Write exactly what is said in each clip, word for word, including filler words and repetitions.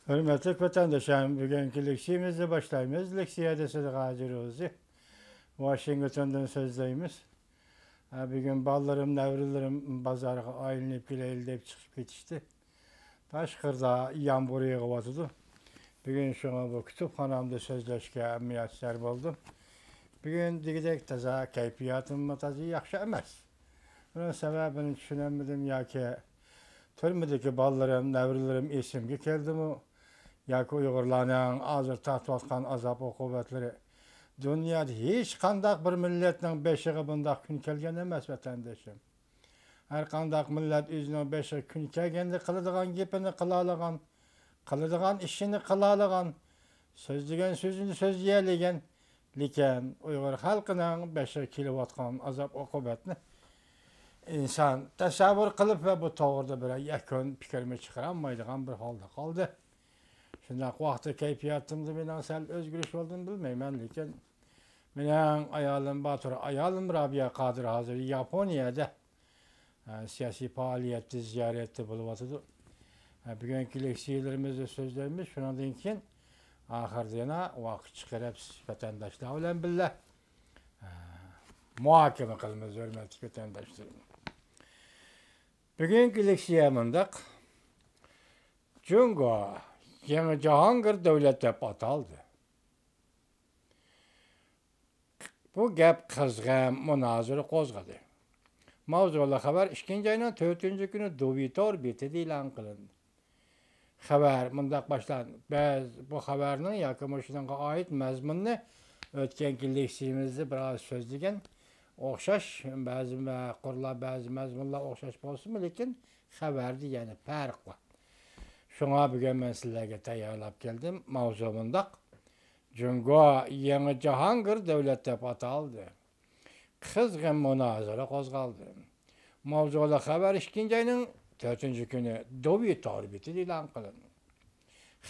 ھۆرمەتلىك ۋەتەنداشلار، بۈگۈنكى لېكسىيەمىزنى باشلايمىز. لېكسىيەدە سىدىق ھاجى روزى، ۋاشىنگتوندىن سۆزلەيمىز. ھە، بۈگۈن بالىلىرىم، نەۋرىلىرىم بازارغا ئايلىنىپ كېلەيلى دەپ چىقىپ كېتىشتى. تاشقىرىدا يامغۇر يېغىۋاتىدۇ. بۈگۈن شۇڭا بۇ كۇتۇپخانامدا سۆزلەشكە مۇيەسسەر بولدۇم. بۈگۈن دېگۈدەك تازا كەيپىياتىممۇ تازا ياخشى ئەمەس. بۇنىڭ سەۋەبىنى چۈشىنەلمىدىم ياكى تۈرمىدىكى بالىلىرىم، نەۋرىلىرىم ئېسىمگە كەلدىمۇ؟ ياكى ئۇيغۇرلارنىڭ ھازىر تارتىۋاتقان ئازاب-ئوقۇبەتلىرى؟ دۇنيادا ھېچقانداق بىر مىللەتنىڭ بېشىغا بۇنداق كۈن كەلگەن ئەمەس، ۋەتەندىشىم. ھەرقانداق مىللەت ئۆزىنىڭ بېشىغا كۈن كەلگەندە قىلىدىغان گېپىنى قىلالىغان، قىلىدىغان ئىشىنى قىلالىغان، سۆزلىگەن سۆزىنى سۆزلىيەلىگەن. لېكىن ئۇيغۇر خەلقىنىڭ بېشىغا كېلىۋاتقان ئازاب-ئوقۇبەتنى ئىنسان تەسەۋۋۇر قىلىپ ۋە بۇ توغرىدا بىرەر يەكۈن پىكرىمۇ چىقىرالمايدىغان بىر ھالدا قالدى. شۇنداق ۋاقىتتا كەيپىياتىمدا مېنىڭ سەل ئۆزگىرىش بولدىمۇ بىلمەيمەن، لېكىن مېنىڭ ئايالىم، باتۇر ئايالىم رابىيە قادىر ھازىر ياپونىيەدە، ئە، سىياسىي پائالىيەتتە، زىيارەتتە بولۇۋاتىدۇ. ئە، بۈگۈنكى لېكسىيەلىرىمىزدە سۆزلەيمىز، شۇنىڭدىن كېيىن ئاخىرىدا يەنە ۋاقىت چىقىرىپ، ۋەتەنداشلار بىلەن بىللە، ئە، مۇھاكىمە قىلىمىز، ھۆرمەتلىك ۋەتەنداشلىرىم. بۈگۈنكى لېكسىيە مۇنداق: جۇڭگو يېڭى جاھانگىر دۆلەت دەپ ئاتالدى. بۇ گەپ قىزغىن مۇنازىرە قوزغىدى. ماۋزۇلۇق خەۋەر ئىككىنچى ئاينىڭ تۆتىنچى كۈنى دۇۋى تور بېتىدە ئېلان قىلىندى. خەۋەر مۇنداق باشلاندى. بىز بۇ خەۋەرنىڭ ياكى مۇشۇنىڭغا ئائىت مەزمۇننى ئۆتكەنكى لېكسىيىمىزدە بىراز سۆزلىگەن ئوخشاش، بەزى مە-، قۇرلار، بەزى مەزمۇنلار ئوخشاش بولسىمۇ، لېكىن خەۋەردە يەنە پەرق بار. شۇڭا بۈگۈن مەن سىلەرگە تەييارلاپ كەلدىم. ماۋزۇ مۇنداق: جۇڭگو يېڭى جاھانگىر دۆلەت دەپ ئاتالدى. قىزغىن مۇنازىرە قوزغالدى. ماۋزۇلۇق خەۋەر ئىككىنچى ئاينىڭ تۆتىنچى كۈنى دۇۋى تور بېتىدە ئېلان قىلىندى.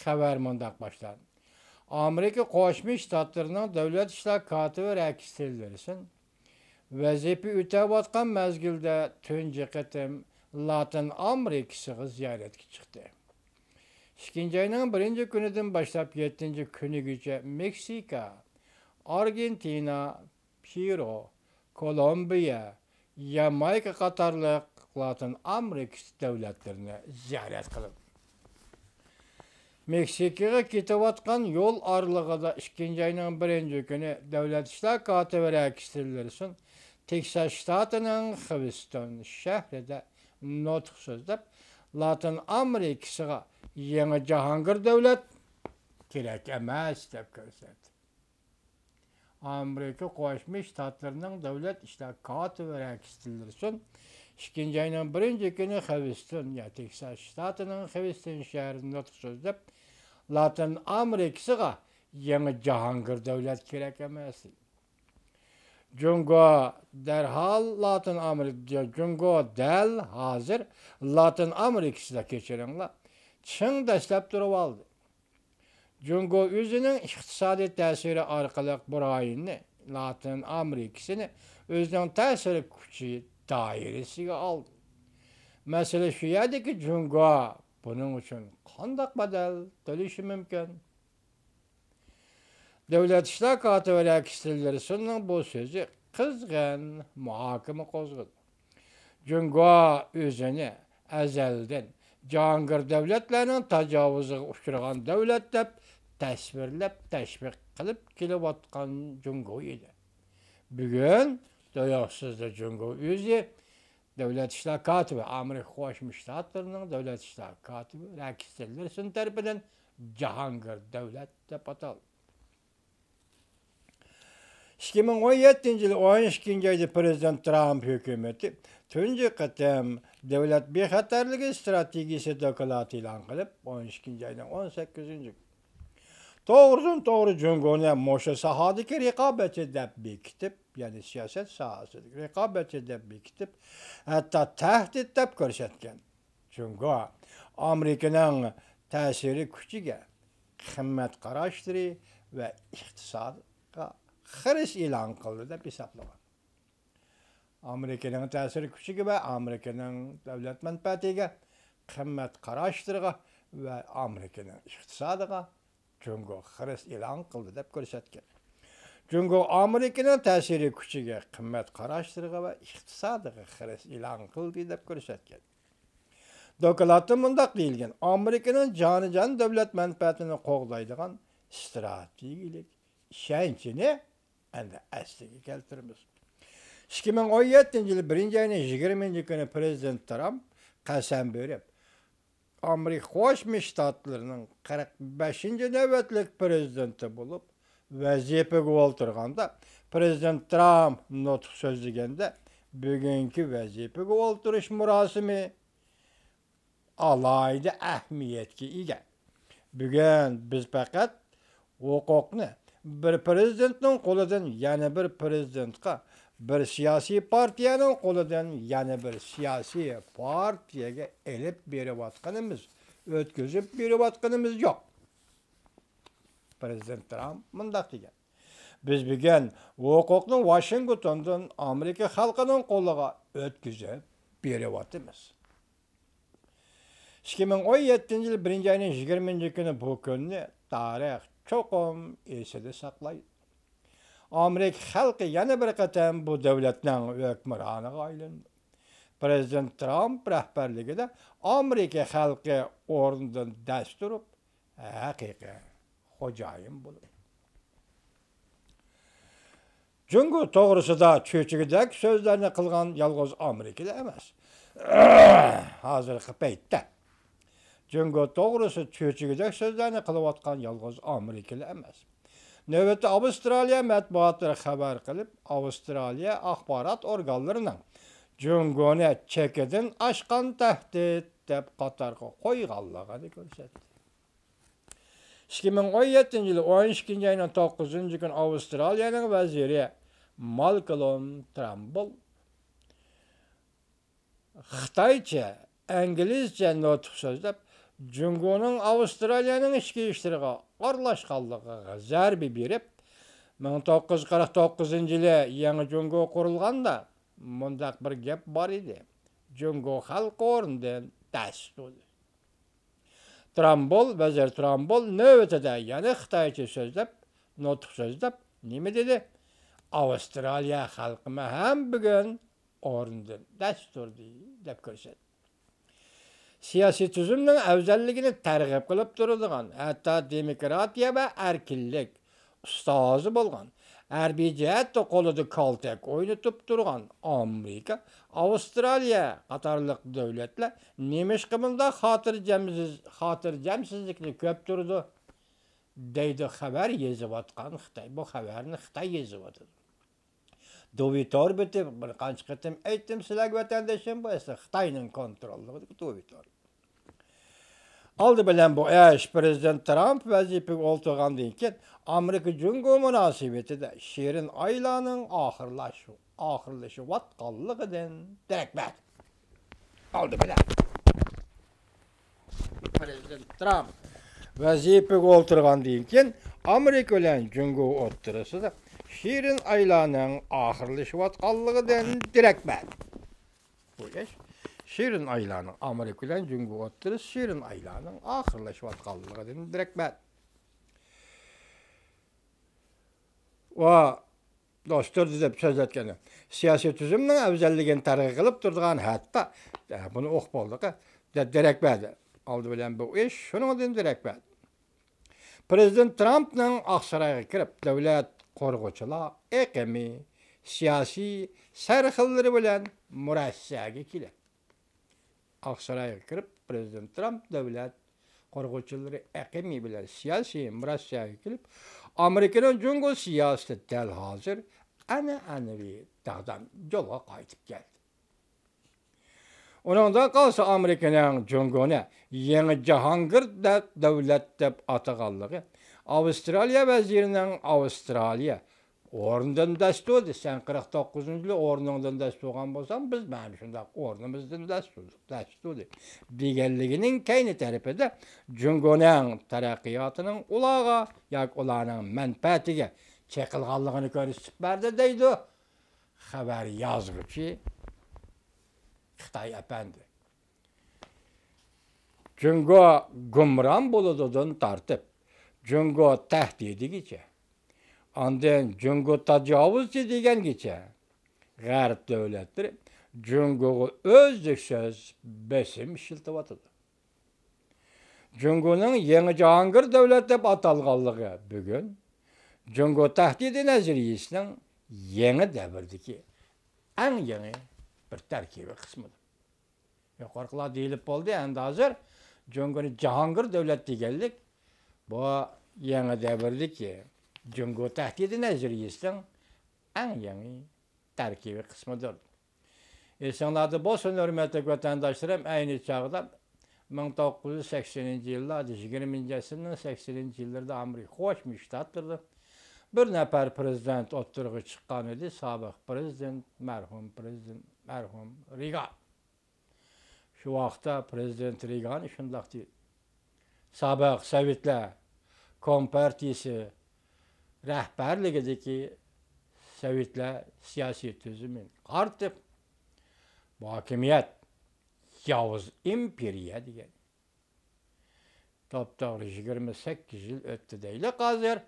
خەۋەر مۇنداق باشلاندى. ئامېرىكا قوشما شتاتلىرىنىڭ دۆلەت ئىشلار كاتىپى رەكس تىللېرسون ۋەزىپە ئۆتەۋاتقان مەزگىلدە تۇنجى قېتىم لاتىن ئامېرىكىسىغا زىيارەتكە چىقتى. ئىككىنچى ئاينىڭ بىرىنچى كۈنىدىن باشلاپ يەتتىنچى كۈنىگىچە مېكسىكا، ئارگېنتىنا، پېرۇ، كولومبىيە، يامايكا قاتارلىق لاتىن ئامېرىكىسى دۆلەتلىرىنى زىيارەت قىلدى. مېكسىكىغا كېتىۋاتقان يول ئارىلىقىدا ئىككىنچى ئاينىڭ بىرىنچى كۈنى دۆلەت ئىشلار كاتىپى رەكس تىللېرسون تېكساس شتاتىنىڭ خىۋستون شەھىرىدە نۇتۇق سۆزلەپ، لاتىن ئامېرىكىسىغا يېڭى جاھانگىر دۆلەت كېرەك ئەمەس دەپ كۆرسەتتى. ئامېرىكا قوشما شتاتلىرىنىڭ دۆلەت ئىشلار كاتىپى رەكس تىللېرسون ئىككىنچى ئاينىڭ بىرىنچى كۈنى خىۋستون، يا تېكساس شتاتىنىڭ خىۋستون شەھىرىدە نۇتۇق سۆزلەپ، لاتىن ئامېرىكىسىغا يېڭى جاھانگىر دۆلەت كېرەك ئەمەس. جۇڭگو دەرھال لاتىن ئامېرىكا، جۇڭگو دەل ھازىر لاتىن ئامېرىكىسىدا، كەچۈرۈڭلار، چىڭ دەسسەپ تۇرۇۋالدى. جۇڭگو ئۆزىنىڭ ئىقتىسادىي تەسىرى ئارقىلىق بۇ رايوننى، لاتىن ئامېرىكىسىنى ئۆزىنىڭ تەسىر كۈچى دائىرىسىگە ئالدى. مەسىلە شۇ يەردىكى، جۇڭگو بۇنىڭ ئۈچۈن قانداق بەدەل تۆلىشى مۇمكىن؟ دۆلەت ئىشلار كاتىپى رەكس تىللېرسوننىڭ بۇ سۆزى قىزغىن مۇھاكىمە قوزغىدى. جۇڭگو ئۆزىنى ئەزەلدىن جاھانگىر دۆلەتلەرنىڭ تاجاۋۇزىغا ئۇچرىغان دۆلەت دەپ تەسۋىرلەپ، تەشۋىق قىلىپ كېلىۋاتقان جۇڭگو ئىدى. بۈگۈن تۇيۇقسىزلا جۇڭگو ئۆزى دۆلەت ئىشلار كاتىپى، ئامېرىكا قوشما شتاتلىرىنىڭ دۆلەت ئىشلار كاتىپى رەكس تىللېرسون تەرىپىدىن جاھانگىر دۆلەت دەپ ئاتالدى. ئىككى مىڭ ئون يەتتىنچى يىل ئون ئىككىنچى ئايدا پىرېزىدېنت ترامپ ھۆكۈمىتى تۇنجى قېتىم دۆلەت بىخەتەرلىكى ئىستراتېگىيىسى دوكلاتى ئېلان قىلىپ، ئون ئىككىنچى ئاينىڭ ئون سەككىزىنچى كۈنى توغرىدىن توغرا جۇڭگونى مۇشۇ ساھەدىكى رىقابەتچى دەپ بېكىتىپ، يەنى سىياسەت ساھەسىدىكى رىقابەتچى دەپ بېكىتىپ، ھەتتا تەھدىت دەپ كۆرسەتكەن. جۇڭگو ئامېرىكىنىڭ تەسىرىي كۈچىگە، قىممەت قاراشلىرى ۋە ئىقتىسادىغا خىرىس ئېلان قىلدى دەپ ھېسابلىغان. ئامېرىكىنىڭ تەسىرىي كۈچىگە ۋە ئامېرىكىنىڭ دۆلەت مەنپەئەتىگە، قىممەت قاراشلىرىغا ۋە ئامېرىكىنىڭ ئىقتىسادىغا جۇڭگو خىرىس ئېلان قىلدى دەپ كۆرسەتكەن. جۇڭگو ئامېرىكىنىڭ تەسىرىي كۈچىگە، قىممەت قاراشلىرىغا ۋە ئىقتىسادىغا خىرىس ئېلان قىلدى دەپ كۆرسەتكەن. دوكلاتتا مۇنداق دېيىلگەن: ئامېرىكىنىڭ جانىجان دۆلەت مەنپەئەتىنى قوغدايدىغان ئىستراتېگىيەلىك ئىشەنچىنى ئەمدى ئەسلىگە كەلتۈرىمىز. ئىككى مىڭ ئون يەتتىنچى يىل بىرىنچى ئاينىڭ يىگىرمىنچى كۈنى پىرېزىدېنت ترامپ قەسەم بېرىپ، ئامېرىكا قوشما شتاتلىرىنىڭ قىرىق بەشىنچى نۆۋەتلىك پىرېزىدېنتى بولۇپ ۋەزىپىگە ئولتۇرغاندا، پىرېزىدېنت ترامپ نۇتۇق سۆزلىگەندە، بۈگۈنكى ۋەزىپىگە ئولتۇرۇش مۇراسىمى ئالاھىدە ئەھمىيەتكە ئىگە. بۈگۈن بىز پەقەت ھوقۇقنى بىر پىرېزىدېنتنىڭ قولىدىن يەنە بىر پىرېزىدېنتقا، بىر سىياسىي پارتىيەنىڭ قولىدىن يەنە بىر سىياسىي پارتىيەگە ئېلىپ بېرىۋاتقىنىمىز، ئۆتكۈزۈپ بېرىۋاتقىنىمىز يوق. پىرېزىدېنت ترامپ مۇنداق دېگەن: بىز بۈگۈن ھوقۇقنى ۋاشىنگتوندىن ئامېرىكا خەلقىنىڭ قولىغا ئۆتكۈزۈپ بېرىۋاتىمىز. ئىككى مىڭ ئون يەتتىنچى يىل بىرىنچى ئاينىڭ يىگىرمىنچى كۈنى بۇ كۈننى تارىخ چوقۇم ئېسىدە ساقلايدۇ. ئامېرىكا خەلقى يەنە بىر قېتىم بۇ دۆلەتنىڭ ھۆكۈمرانىغا ئايلىنىدۇ. پىرېزىدېنت ترامپ رەھبەرلىكىدە ئامېرىكا خەلقى ئورنىدىن دەس تۇرۇپ، ھەقىقىي خوجايىن بولىدۇ. جۇڭگو توغرىسىدا چۆچۈگىدەك سۆزلەرنى قىلغان يالغۇز ئامېرىكىلى ئەمەس. ھازىرقى پەيتتە جۇڭگو توغرىسىدا چۆچۈگىدەك سۆزلەرنى قىلىۋاتقان يالغۇز ئامېرىكىلى ئەمەس. نۆۋەتتە ئاۋسترالىيە مەتبۇئاتلىرى خەۋەر قىلىپ، ئاۋسترالىيە ئاخبارات ئورگانلىرىنىڭ جۇڭگونى چېكىدىن ئاشقان تەھدىت دەپ قاتارغا قويغانلىقىنى كۆرسەتتى. ئىككى مىڭ ئون يەتتىنچى يىل ئون ئىككىنچى ئاينىڭ توققۇزىنچى كۈنى ئاۋسترالىيەنىڭ ۋەزىرى مالكولم ترامبول خىتايچە، ئىنگلىزچە نۇتۇق سۆزلەپ، جۇڭگونىڭ ئاۋسترالىيەنىڭ ئىچكى ئىشلىرىغا ئارىلاشقانلىقىغا زەربە بېرىپ، مىڭ توققۇز يۈز قىرىق توققۇزىنچى يىلى يېڭى جۇڭگو قۇرۇلغاندا مۇنداق بىر گەپ بار ئىدى: جۇڭگو خەلقى ئورنىدىن دەس تۇردى. ترامبول، ۋەزىر ترامبول نۆۋىتىدە يەنە خىتايچە سۆزلەپ، نۇتۇق سۆزلەپ، نېمە دېدى؟ ئاۋسترالىيە خەلقىمۇ ھەم بۈگۈن ئورنىدىن دەس تۇردى، دەپ كۆرسەتتى. سىياسىي تۈزۈمنىڭ ئەۋزەللىكىنى تەرغىب قىلىپ تۇرىدىغان، ھەتتا دېموكراتىيە ۋە ئەركىنلىك ئۇستازى بولغان، ھەربىي جەھەتتە قولىدا كالتەك ئوينىتىپ تۇرغان ئامېرىكا، ئاۋسترالىيە قاتارلىق دۆلەتلەر نېمىشقا بۇنداق خاتىرجەمسىز-، خاتىرجەمسىزلىكنى كۆرۈپ تۇرىدۇ؟ دەيدۇ خەۋەر يېزىۋاتقان خىتاي. بۇ خەۋەرنى خىتاي يېزىۋاتىدۇ. دوۋى تور بېتى بىر قانچە قېتىم ئېيتتىم سىلەرگە، ۋەتەنداشلىرىم، بۇ ئەسلى خىتاينىڭ كونتروللۇقىدىكى دوۋى تور. ئالدى بىلەن بۇ ئىش پىرېزىدېنت ترامپ ۋەزىپىگە ئولتۇرغاندىن كېيىن ئامېرىكا جۇڭگو مۇناسىۋىتىدە شېرىن ئايلارنىڭ ئاخىرلاش-، ئاخىرلىشىۋاتقانلىقىدىن دېرەك بەردى. ئالدى بىلەن پىرېزىدېنت ترامپ ۋەزىپىگە ئولتۇرغاندىن كېيىن ئامېرىكا بىلەن جۇڭگو ئوتتۇرىسىدا شېرىن ئايلارنىڭ ئاخىرلىشىۋاتقانلىقىدىن دېرەك بەردى. بۇ ئىش شېرىن ئايلارنىڭ، ئامېرىكا بىلەن جۇڭگو ئوتتۇرىسى شېرىن ئايلارنىڭ ئاخىرلىشىۋاتقانلىقىدىن دېرەك بەردى. ۋە دوستلار دەپ سۆزلەتكەن سىياسىي تۈزۈمنىڭ ئەۋزەللىكىنى تەرغىب قىلىپ تۇرىدىغان، ھەتتا، ئە، بۇنى ئۇقۇپ بولدۇق، دەپ دېرەك بەردى. ئالدى بىلەن بۇ ئىش شۇنىڭدىن دېرەك بەردى. پىرېزىدېنت ترامپنىڭ ئاقسارايغا كىرىپ، دۆلەت قورغۇچىلار ئېقىمى سىياسىي سەرخىللىرى بىلەن مۇرەسسەگە كېلىپ، ئاقسارايغا كىرىپ، پىرېزىدېنت ترامپ دۆلەت قورغۇچىلىرى ئېقىمى بىلەن سىياسىي مۇرەسسەگە كېلىپ، ئامېرىكىنىڭ جۇڭگو سىياسىتى دەل ھازىر ئەنئەنىۋى داغدام يولغا قايتىپ كەلدى. ئۇنىڭدىن قالسا، ئامېرىكىنىڭ جۇڭگونى يېڭى جاھانگىر دە-، دۆلەت دەپ ئاتىغانلىقى، ئاۋسترالىيە ۋەزىرىنىڭ ئاۋسترالىيە ئورنىدىن دەس تۇردى. سەن قىرىق توققۇزىنچى يىلى ئورنۇڭدىن دەس تۇرغان بولساڭ، بىز مانا شۇنداق ئورنىمىزدىن دەس تۇردۇق، دەس تۇردى، دېگەنلىكىنىڭ كەينى تەرىپىدە جۇڭگونىڭ تەرەققىياتىنىڭ ئۇلارغا ياكى ئۇلارنىڭ مەنپەئەتىگە چېقىلغانلىقىنى كۆرسىتىپ بەردى، دەيدۇ خەۋەر يازغۇچى خىتاي ئەپەندى. جۇڭگو گۇمران بولىدۇدىن تارتىپ، جۇڭگو تەھدىتىگىچە، ئاندىن جۇڭگو تاجاۋۇزچى دېگەنگىچە، غەرب دۆلەتلىرى جۇڭگوغا ئۈزلۈكسىز بېسىم ئىشلىتىۋاتىدۇ. جۇڭگونىڭ يېڭى جاھانگىر دۆلەت دەپ ئاتالغانلىقى بۈگۈن جۇڭگو تەھدىتى نەزەرىيىسىنىڭ يېڭى دەۋردىكى ئەڭ يېڭى بىر تەركىبىي قىسمىدۇر. يۇقىرىقىلار دېيىلىپ بولدى، ئەمدى ھازىر جۇڭگونى جاھانگىر دۆلەت دېگەنلىك بۇ يېڭى دەۋردىكى جۇڭگو تەھدىتى نەزەرىيىسىنىڭ ئەڭ يېڭى تەركىبىي قىسمىدۇر. ئېسىڭلاردا بولسۇن، ھۆرمەتلىك ۋەتەنداشلىرىم، ئەينى چاغدا مىڭ توققۇز يۈز سەكسىنىنچى يىللاردا، يىگىرمىنچى ئەسىرنىڭ سەكسىنىنچى يىللىرىدا ئامېرىكا قوشما شتاتلىرىدا بىر نەپەر پرېزىدېنت ئوتتۇرىغا چىققان ئىدى، سابىق پرېزىدېنت، مەرھۇم پرېزىدېنت، مەرھۇم رېگان. شۇ ۋاقىتتا پرېزىدېنت رېگان شۇنداق دېدى: سابىق سوۋېتلار كومپارتىيىسى رەھبەرلىكىدىكى سوۋېتلار سىياسىي تۈزۈمىنى قارىتىپ، بۇ ھاكىمىيەت ياۋۇز ئىمپېرىيە دېگەن. توپتوغرا يىگىرمە سەككىز يىل ئۆتتى دەيلى ھازىر.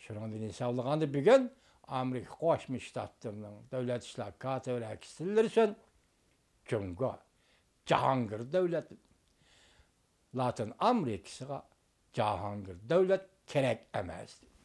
شۇنىڭدىن ھېسابلىغاندا، بۈگۈن ئامېرىكا قوشما شتاتلىرىنىڭ دۆلەت ئىشلار كاتىپى رەكس تىللېرسون جۇڭگو جاھانگىر دۆلەت، لاتىن ئامېرىكىسىغا جاھانگىر دۆلەت كېرەك ئەمەس، دېدى.